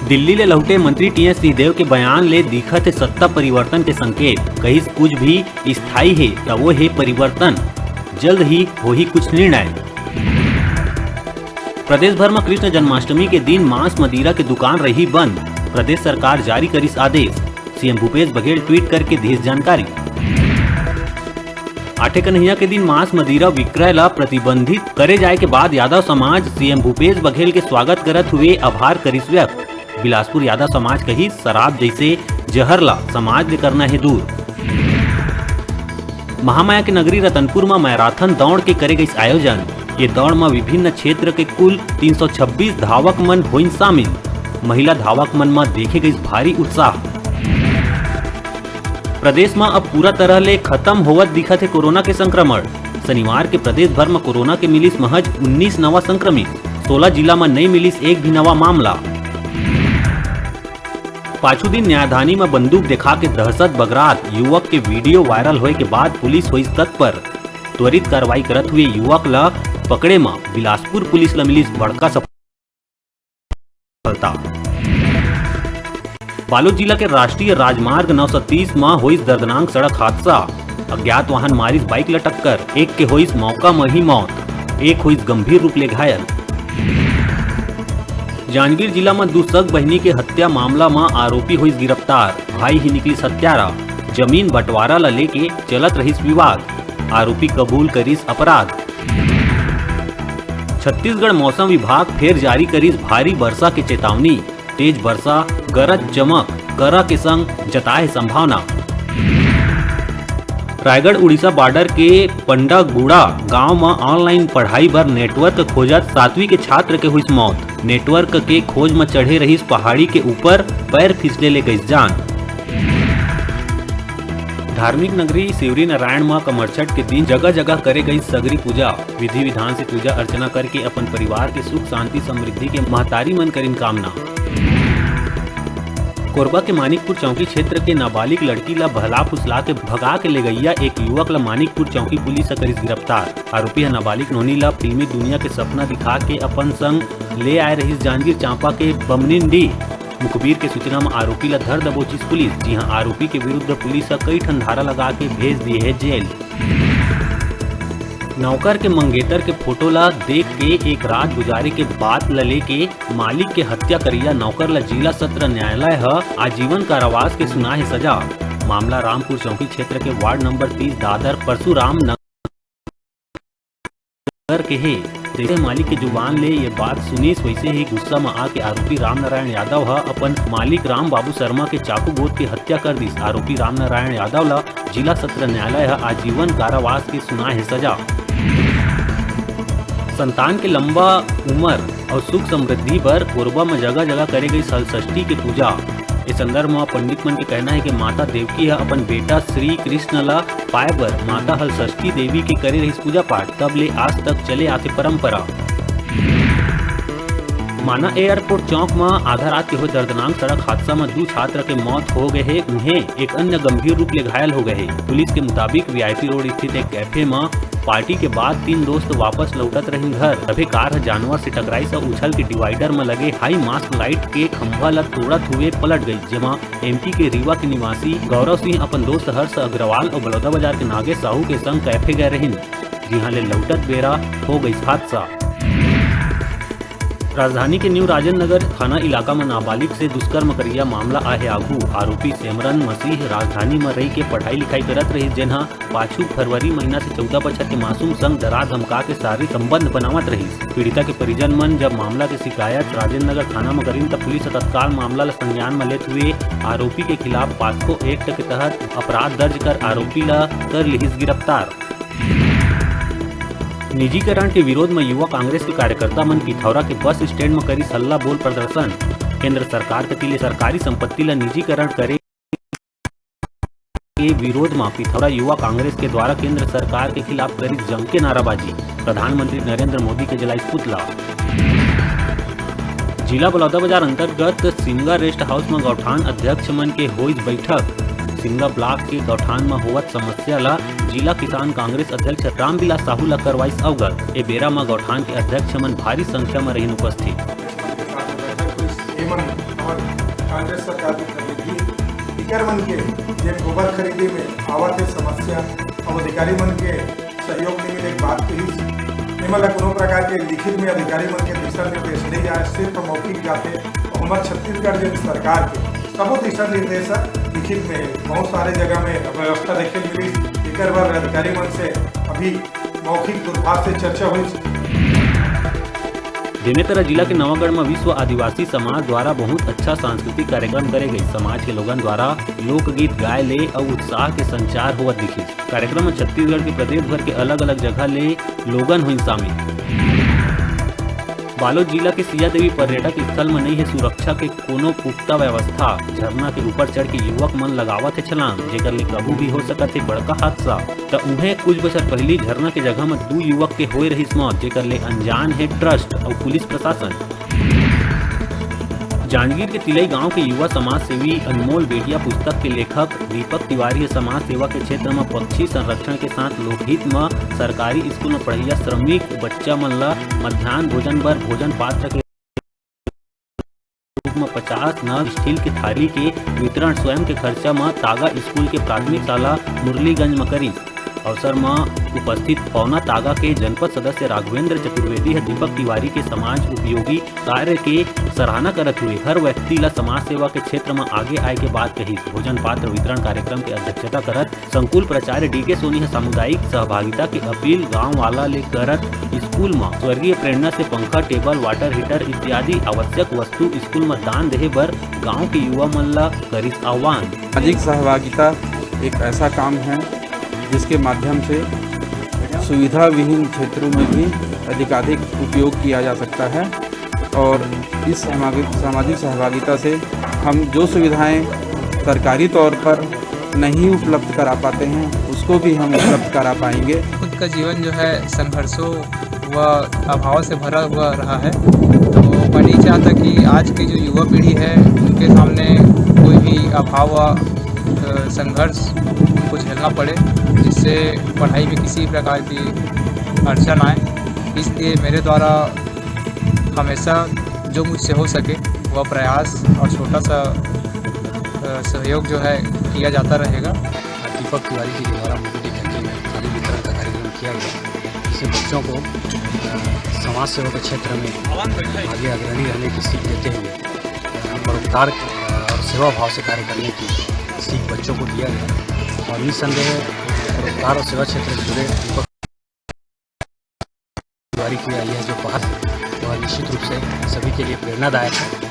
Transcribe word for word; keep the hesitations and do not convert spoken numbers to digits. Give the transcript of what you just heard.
दिल्ली ले लहुटे मंत्री टीएस सिंहदेव के बयान ले दिखत हे सत्ता परिवर्तन के संकेत। कहिस, कुछ भी स्थायी हे त वो हे परिवर्तन, जल्द ही होही कुछ निर्णय। प्रदेश भर म कृष्ण जन्माष्टमी के दिन मांस मदिरा के दुकान रही बंद, प्रदेश सरकार जारी करिस आदेश। सीएम भूपेश बघेल ट्वीट करके दिस जानकारी। आठे कन्हैया के दिन मांस मदिरा विक्रय ला प्रतिबंधित करे जाए के बाद यादव समाज सीएम भूपेश बघेल के स्वागत करत हुए आभार करिस व्यक्त। बिलासपुर यादव समाज कहिस, शराब जैसे जहर ला समाज ले करना हे दूर। महामाया के नगरी रतनपुर म मैराथन दौड़ के करे गइस आयोजन। ये दौड़ म विभिन्न क्षेत्र के कुल तीन सौ छब्बीस धावक मन होइन शामिल। महिला धावक मन म देखे गइस भारी उत्साह। प्रदेश म अब पूरा तरह ले खत्म होवत दिखत हे कोरोना के संक्रमण। शनिवार के प्रदेश भर म कोरोना के मिलिस महज उन्नीस नवा संक्रमित, सोलह जिला म नई मिलिस एक भी नवा मामला। पाछू दिन न्यायधानी म बंदूक देखा के दहशत बगरात युवक के वीडियो वायरल होए के बाद पुलिस होइस तत्पर। त्वरित कार्रवाई करत हुए युवक ल पकड़े म बिलासपुर पुलिस ल मिलिस बड़का सफलता। बालोद जिला के राष्ट्रीय राजमार्ग नौ सौ तीस म होइस दर्दनाक सड़क हादसा। अज्ञात वाहन मारिस बाइक ल टक्कर, एक के होइस मौका म ही मौत, एक होइस गंभीर रूप ले घायल। जांजगीर जिला म दू सग बहिनी के हत्या मामला म आरोपी होइस गिरफ्तार, भाई ही निकलिस हत्यारा। जमीन बंटवारा ल लेके चलत रहिस विवाद, आरोपी कबूल करिस अपराध। छत्तीसगढ़ मौसम विभाग फेर जारी करिस भारी बरसा के चेतावनी, तेज बरसा, गरज चमक, करा के संग जताए संभावना। रायगढ़ उड़ीसा बॉर्डर के पंडागुड़ा गांव म ऑनलाइन पढ़ाई बर नेटवर्क खोजत सातवीं के छात्र के हुइस मौत। नेटवर्क के खोज म चढ़े रहिस पहाड़ी के ऊपर, पैर फिसले ले गइस जान। धार्मिक नगरी शिवरी नारायण म कमरछठ के दिन जगह-जगह करे गइस सगरी पूजा। विधि-विधान से पूजा अर्चना करके अपन परिवार के सुख, शांति, समृद्धि के महतारी मन करिन कामना। कोरबा के मानिकपुर चौकी क्षेत्र के नाबालिग लड़की ला बहला फुसला के भगा के ले गइया एक युवक ला मानिकपुर चौकी पुलिस ह करिस गिरफ्तार। आरोपी ह नाबालिग नोनी ला फिल्मी दुनिया के सपना दिखा के अपन संग ले आए रहिस जांजगीर चांपा के बमनिंडी। मुखबिर के सूचना म आरोपी ला धर दबोचिस पुलिस, जिहां आरोपी के विरुद्ध पुलिस ह कई ठन धारा लगा के भेज दिए हे जेल। नौकर के मंगेतर के फोटो ला देख के एक रात गुजारे के बात ला लेके मालिक के हत्या करइया नौकर ला जिला सत्र न्यायालय ह आजीवन कारावास के सुनाहे सजा। मामला रामपुर चौकी क्षेत्र के वार्ड नंबर तीस दादर परशुराम नगर के हे। जैसे मालिक के जुबान ले ये बात सुनिस, वैसे ही गुस्सा म आके आरोपी रामनारायण यादव ह अपन मालिक राम बाबू शर्मा के चाकू गोद के हत्या कर दिस। आरोपी रामनारायण यादव ला जिला सत्र न्यायालय ह आजीवन कारावास के सुनाहे सजा। संतान के लंबा उमर अउ सुख समृद्धि बर कोरबा म जगह-जगह करे गई हलषष्ठी के पूजा। ए संदर्भ म पंडित मन के कहना हे कि माता देवकी ह अपन बेटा श्री कृष्ण ला पाए बर माता हलषष्ठी देवी के करे रहिस पूजा पाठ, तब ले आज तक चले आथे परंपरा। माना एयरपोर्ट चौक म आधा रात के होए दर्दनाक सड़क हादसा म दू छात्र के मौत हो गए हे, उहें एक अन्य गंभीर रूप ले घायल हो गए हे। पुलिस के मुताबिक वीआईपी रोड स्थित एक कैफे म पार्टी के बाद तीन दोस्त वापस लौटत रहिन घर, तभे कार ह जानवर से टकराइस अउ उछल के डिवाइडर म लगे हाई मास्ट लाइट के खंभा ल तोड़त हुए पलट गई, जेमा एमपी के रीवा के निवासी गौरव सिंह अपन दोस्त हर्ष अग्रवाल अउ बलौदाबाजार के नागेश साहू के संग कैफे गए रहिन, जिहां ले लौटत बेरा हो गई हादसा। राजधानी के न्यू राजेंद्र नगर थाना इलाका म नाबालिग से दुष्कर्म करिया मामला आहे आगू। आरोपी सेमरन मसीह राजधानी म रही के पढ़ाई लिखाई करत रहिस, जेन ह पाछू फरवरी महीना से चौदह बछर के मासूम संग डरा धमका के शारीरिक संबंध बनावत रहिस। पीड़िता के परिजन मन जब मामला के शिकायत राजेंद्र नगर थाना म करिन, त पुलिस ह तत्काल मामला ल संज्ञान म लेत हुए आरोपी के खिलाफ पास्को एक्ट के तहत अपराध दर्ज कर आरोपी ल कर लिहिस गिरफ्तार। निजीकरण के विरोध म युवा कांग्रेस के कार्यकर्ता मन पिथौरा के बस स्टैंड म करिस हल्ला बोल प्रदर्शन। केंद्र सरकार कति ले सरकारी संपत्ति ल निजीकरण करे के विरोध म पिथौरा युवा कांग्रेस के द्वारा केंद्र सरकार के खिलाफ करिस जम के नाराबाजी। प्रधानमंत्री नरेंद्र मोदी के जलाइस पुतला। जिला बलौदाबाजार अंतर्गत सिमगा रेस्ट हाउस म गौठान अध्यक्ष मन के होइस बैठक। सिमगा ब्लॉक के गौठान म होवत समस्या ल जिला किसान कांग्रेस अध्यक्ष रामविलास साहू ल करवाइस अवगत। ए बेरा म गौठान के अध्यक्ष मन भारी संख्या म रहिन उपस्थित। एमन कांग्रेस सरकार के कर लेगी। इकर मन के जे गोबर खरीदी में आवत हे समस्या, अब अधिकारी मन के सहयोग नहीं मिले के बात कहिस। एमा ला कोनो प्रकार के लिखित में अधिकारी मन के दिशा निर्देश नहीं आए, सिर्फ मौखिक जाथे। और हमर छत्तीसगढ़ जे सरकार के सबो दिशा निर्देश लिखित में हे। बहुत सारे जगह में व्यवस्था देखे मिली, एकर बर अधिकारी मन से अभी मौखिक दूरभाष से चर्चा हुई। बेमेतरा जिला के नवागढ़ म विश्व आदिवासी समाज द्वारा बहुत अच्छा सांस्कृतिक कार्यक्रम करे गई। समाज के लोगन द्वारा लोकगीत गाए ले अउ उत्साह के संचार होवत दिखिस। कार्यक्रम म छत्तीसगढ़ के प्रदेश भर के अलग-अलग जगह ले लोगन होइन शामिल। बालोद जिला के सिया देवी पर्यटक स्थल म नइ हे सुरक्षा के कोनो पुख्ता व्यवस्था। झरना के ऊपर चढ़ के युवक मन लगावत हे छलांग, जेकर ले कभू भी हो सकत हे बड़का हादसा। त उहें कुछ बछर पहिली झरना के जगह म दू युवक के होए रहिस मौत, जेकर ले अनजान हे ट्रस्ट अउ पुलिस प्रशासन। जांजगीर के तिलई गांव के युवा समाज सेवी अनमोल बेटिया पुस्तक के लेखक दीपक तिवारी ह समाज सेवा के क्षेत्र म पक्षी संरक्षण के साथ लोकहित म सरकारी स्कूल म पढ़इया श्रमिक बच्चा मन ल मध्यान्ह भोजन बर भोजन पात्र के रूप म पचास नग स्टील के थाली के वितरण स्वयं के खर्चा म तागा स्कूल के प्राथमिक शाला मुरलीगंज म करिस। अवसर म उपस्थित पौना तागा के जनपद सदस्य राघवेंद्र चतुर्वेदी ह दीपक तिवारी के समाज उपयोगी कार्य के सराहना करत हुए हर व्यक्ति ल समाज सेवा के क्षेत्र म आगे आए के बात कहिस। भोजन पात्र वितरण कार्यक्रम के अध्यक्षता करत संकुल प्राचार्य डी के सोनी ह सामुदायिक सहभागिता के अपील गांव वाला ले करत स्कूल म स्वर्गीय प्रेरणा से पंखा, टेबल, वाटर हीटर इत्यादि आवश्यक वस्तु स्कूल म दान देहे बर गांव के युवा मन ल करिस आह्वान। सामाजिक सहभागिता एक ऐसा काम है जिसके माध्यम से सुविधा विहीन क्षेत्रों में भी अधिकाधिक उपयोग किया जा सकता है और इस सामाजिक, सामाजिक सहभागिता से हम जो सुविधाएं सरकारी तौर पर नहीं उपलब्ध करा पाते हैं, उसको भी हम उपलब्ध करा पाएंगे। खुद का जीवन जो है संघर्षों व अभाव से भरा हुआ रहा है, तो मैं नहीं चाहता कि आज की जो युवा पीढ़ी है उनके सामने कोई भी अभाव व, अ, संघर्ष उनको झेलना पड़े, जिससे पढ़ाई में किसी प्रकार की अड़चन आए। इसलिए मेरे द्वारा हमेशा जो मुझसे हो सके वह प्रयास और छोटा सा, अ, सहयोग जो है किया जाता रहेगा। दीपक तिवारी जी के द्वारा मुंगेली घंटी में थाली वितरण का कार्यक्रम किया गया, जिससे बच्चों को, अ, समाज सेवा के क्षेत्र में आगे अग्रणी रहने की सीख देते हुए, अ, परोपकार, अ, और सेवा भाव से कार्य करने की सीख बच्चों को दिया गया। और निस्संदेह परोपकार और सेवा क्षेत्र से जुड़े दीपक तिवारी की यह जो पहल, वह निश्चित रूप से सभी के लिए प्रेरणादायक है।